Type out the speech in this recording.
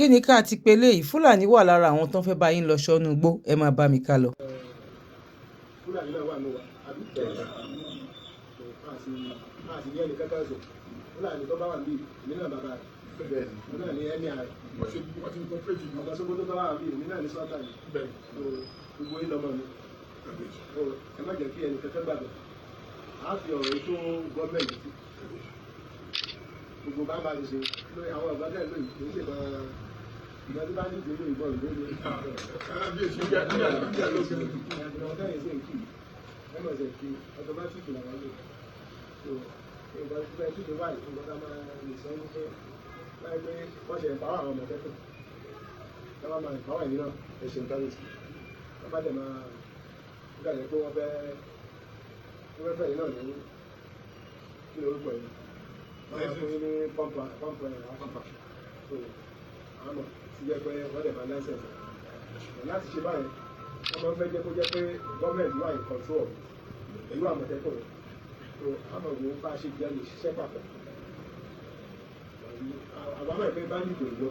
Kí ni ká ti pe eléyìí? Fúlàní wà lára àwọn tó ń fẹ́ bá yín lọ sọ́nù igbó. Ẹ máa bá mi ká lọ. Fúlàní náà wà nù wa, àbí? Àti ní ẹnì kankan sọ Fúlàní tó bá wà níbí, èmi náà bàbá rẹ̀, èmi náà ní ẹ̀mí rẹ̀. Wọ́n ti incorporate ìlú. Ọba Sókótó tó bá wà níbí, èmi náà ní sọ́tà yìí. Gbogbo yín lọ́mọ mi. Ẹ má jẹ́ kí ẹnì kankan gbàgbọ́. A fi ọ̀rọ̀ yìí tó gọ́ọ̀mẹ̀ntì tí gbogbo bá bá ti ṣe lórí àwọn ọ̀gá tẹ̀ lóyìí, kì í ṣe máa ìgbà tí bá ní ìdílé ìbọn ìlú ní Kábíyèsí, ìjà ló ṣe. Ìgbà tẹ̀yìn sí nkì ẹ mọ̀ sí nkì automatic làwọn lò. So ìgbà tí bẹ́ẹ̀ tí wáyé, nǹkan tá máa lè sọ ní pé láì pé wọ́n ṣe empower àwọn Àmọ̀tẹ́kùn, tá bá máa empower yìí náà. Ẹ ṣeun, kábíyèsí. Wọ́n bá dẹ̀ máa nígbà yẹn pé wọ́n fẹ́ yìí náà ní kí lórúkọ yìí, wọ́n máa fún yín ní pump pump. So àmọ́ ti jẹ́ pé wọ́n dẹ̀ máa license láti ṣe báyìí. Wọ́n máa ń fẹ́ jẹ́ kó jẹ́ pé gọ́ọ̀mẹ̀ntì wà in control pẹ̀lú Àmọ̀tẹ́kùn rẹ̀. So àmọ̀ wo bá a ṣe jẹ́ lè ṣiṣẹ́ papọ̀. Àbámọ̀ ìpín bandit ò lọ.